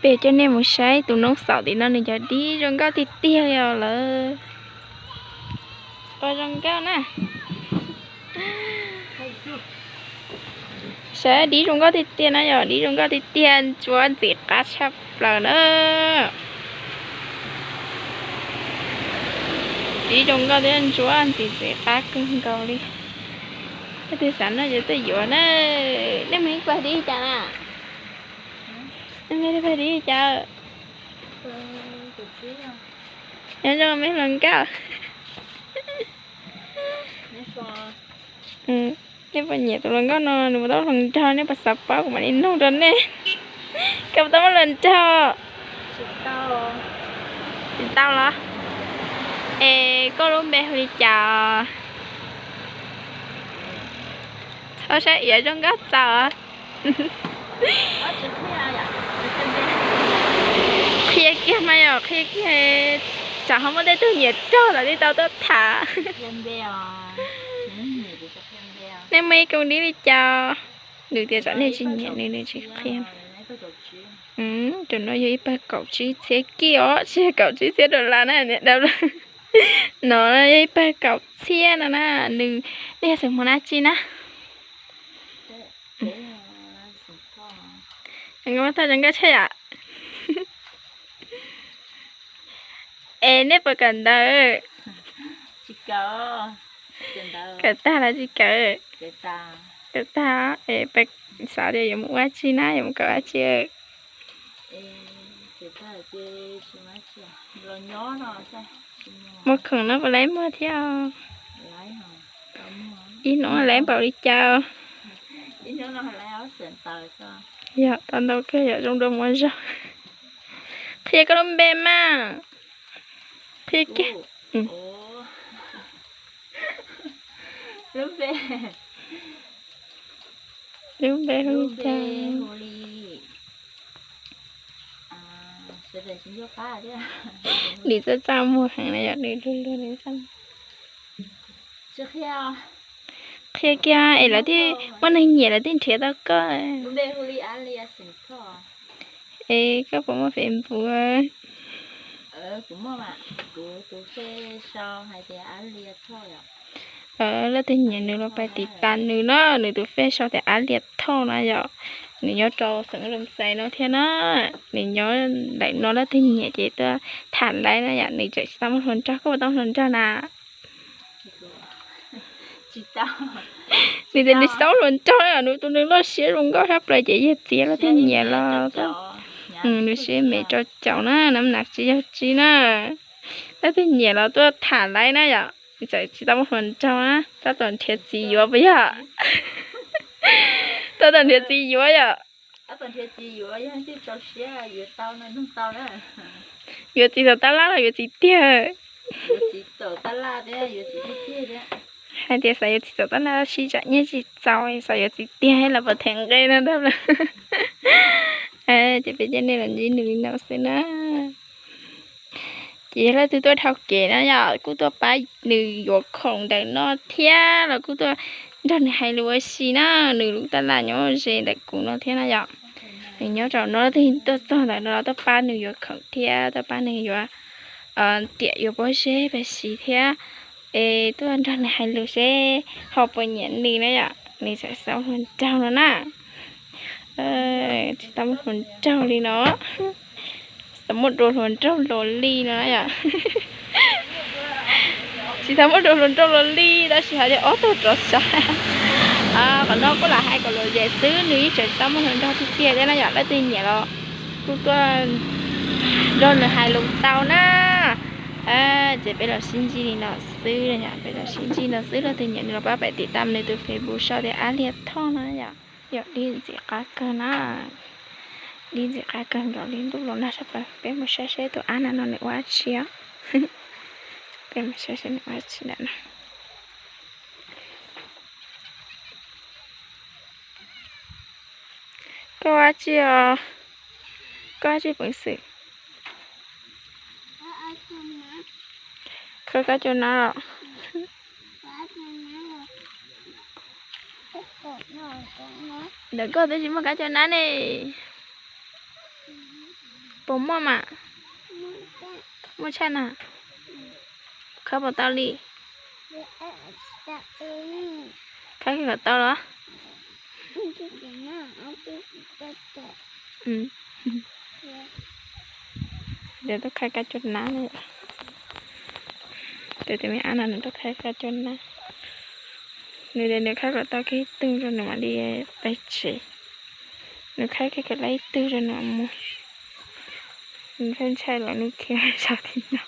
Peb coj nej mus saib tus noob xaum tim no nws cov dib zoo nkauj tiag tiag li os lawm. Ua zoo nkauj na. Saib dib zoo nkauj tiag tiag na yom, dib zoo nkauj tiag tiag, ntsuab ntxim qab tshaj plaws na. Dib zoo nkauj thiab ntsuab ntxim ntxim qab kawg nkaus li. Leej twg xav noj ces tuaj yuav na. Nej muaj ib pawg dib li cas na? Nej muaj ib pawg dib li cas? Nyob zoo me hluas nkauj. Nej puas nyiam tus hluas nkauj no, nws puas tau hluas nraug, nej puas xav paub kuv mam li nug rau nej. Koj puas tau muaj hluas nraug? Tsis tau los? Es koj lub npe hu li cas? Txhob saib iav zoo nkauj txaus. Qhia kiag mas yom, qhia kiag, tsam ho muaj tej tug nyiam rog lawm thiaj tau tuaj tham. Nej muaj ib koom dib li cas? Nws tias tsam nej tsis nyiam nws, nws tsis qhia. Tus no yog ib pawg kaum tsib txhiab kij os, tsis yog kaum tsib txhiab dollar na niam dab. No yog ib pawg kaum txhiab no na. Nws, nej yog xeem Hmoob dab tsi na? Nkauj Thoj, nkauj Thoj tshaj yam. Es nej puas kawm ntawv? Kawm tag los tsis kawm? Kawm tag. Es xav tias yuav mus ua dab tsi na, yuav mus kawm dab tsi? Muag khoom no puas laib muag thiab? Ib hnub laib npaum li cas? Yog tau ntau kawg yom, zoo dua mus ua zog. Qhia koj lub npe mas. Qhia kiag. Lub npe hu li cas? Nws txaj txaj muag heev na yom, nws luag luag nws txaj. Qhia kiag es lawv thiaj, muaj neeg nyiam lawv thiaj nrhiav tau koj. Es koj puas muaj Facebook? Leej twg nyiam nws los pab tiv tas nws na, nws tus fej sau tias Ab Lias Thoj na yom. Nws nyob rau xeev Loos Xais no thiab na. Nws nyob ntawm no, leej twg nyiam ces tuaj tham laib na yom. Nws tseem tsis tau muaj hluas nraug, koj puas tau muaj hluas nraug na? Nws tias nws tsis tau muaj hluas nraug na, nws tus neeg loj siab zoo nkauj sab plaws ces yog txiv leej twg nyiam los, nws siab me rau caum na, nam nam tsis yog tsis na. Leej twg nyiam los tuaj tham laib na yom. Nws tseem tsis tau muaj hluas nraug na, tab tom nrhiav txiv yuav puas yog? Tab tom nrhiav txiv yuav yom. Yuav txiv thaum tab laj los yuav txiv tiag? Hais tias xav yuav txiv thaum tab laj tab sis tsam nyiaj tsis txaus, xav yuav txiv tiag los puas them nqe no ntag. Ces peb coj nej los ntsib nws li no xwb na. Ces yog leej twg tuaj dhau kev na yom, kuj tuaj pab nws yuav khoom ntawm no thiab los kuj tuaj nrog nws hais lus ua si na. Nws lub tab laj nyob ze ntawm kuv no thiab na yom. Nws nyob rau no, leej twg tuaj txog ntawm no los tuaj pab nws yuav khoom thiab tuaj pab nws yuav riam yuav pob zeb pab si thiab. Es tuaj nrog nws hais lus seb ho puas nyiam nws na yom, nws tseem xav hluas nraug no na. Tsis tau muaj hluas nraug li no. Tsis tau muaj dua hluas nraug los li no na yom. Tsis tau muaj dua hluas nraug los li, tab sis hais tias ob tug rov xav. Qhov no kuj lam hais kom lom zem xwb, nws yeej tseem tsis tau muaj hluas nraug tiag tiag thiab na yom, leej twg nyiam los kuj tuaj nrog nws hais lus tau na. Ces peb los sib ntsib li no xwb, peb los sib ntsib no xwb, leej twg nyiam nws los pab pab tiv tam nws tus Facebook sau tias Ab Lias Thoj no yom. Yog dib ntxim qab kawg na, dib ntxim qab kawg nkaus li, ntuj los nag sab plaws. Peb mus saib seb tus ab na no nws ua dab tsi os. Peb mus saib seb nws ua dab tsi ntawm no. Koj ua dab tsi os? Koj ua dab tsi peev xwm? Khaws kab cov nab los? Ntawm koj twb tsis muaj kab cov nab ne. Puas muaj mas? Muaj tshaj na. Khawb puas tau li? Khawb kom tau los? Ces tuaj khawb kab cuab nab na yom. Tus me ab no nws tuaj khawb kab cuab nab. Nws tias nws khawb kom tau kiag ib tug rau nws mam li pais tsev. Nws khawb kiag kom tau ib tug rau nws mus. Nws pheej ntshai los nws khiav zaum tid no.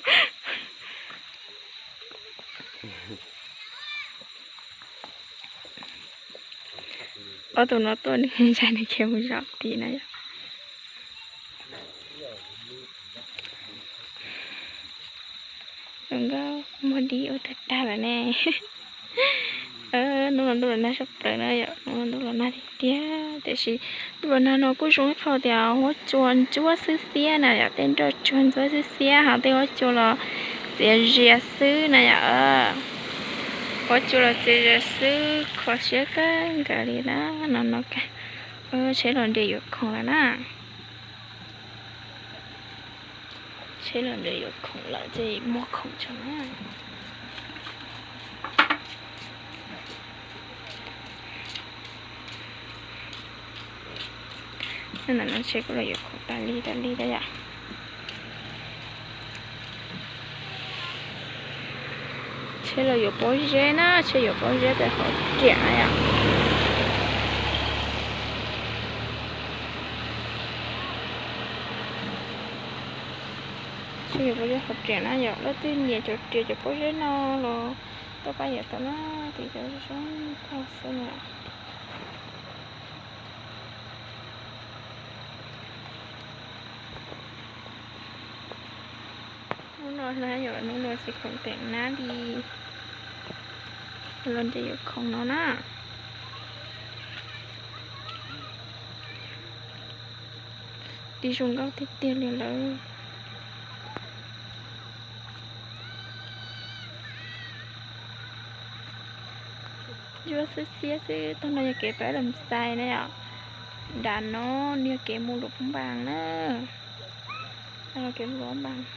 Ob tug no tuaj nws ntshai nws khiav mus zaum tid na yom. Zoo nkauj muag dib ua tag tag lawm ne. Hnub no ntuj los nag tshaj plaws na yom, hnub no ntuj los nag tiag tiag, tiam sis ntuj los nag no kuj zoo ib qho tias huab cua ntsuab xwb xiab na yom, tej nroj tsuag ntsuab xwb xiab, ho tej huab cua los txias zias xwb na yom. Huab cua los txias zias xwb, kho siab kawg nkaus li na. No no, tsheb los nres yuav khoom lawm na. Tsheb los nres yuav khoom lawm ces muag khoom tso na. Ntawm no tsheb kuj los yuav khoom tas li tas li thiab yom. Tsheb los yuav pob zeb na, tsheb yuav pob zeb tej qhov riam na yom. Tsheb yuav pob zeb qhov riam na yom, leej twg nyiam cov riam cov pob zeb no los tuaj pab yuav tau na, tim cov zoo nkauj xwb na. Hnub no na yom, hnub no tsis khoom teem nab li, los nres yuav khoom no na. Dib zoo nkauj tiag tiag li lawm. Ntsuab xwb xiab xwb. Tog no yog kev pab Loos Xais na yom. Nram no nws yog kev mus Luam Phab Npas na. Tog no kev mus Luam Phab Npas.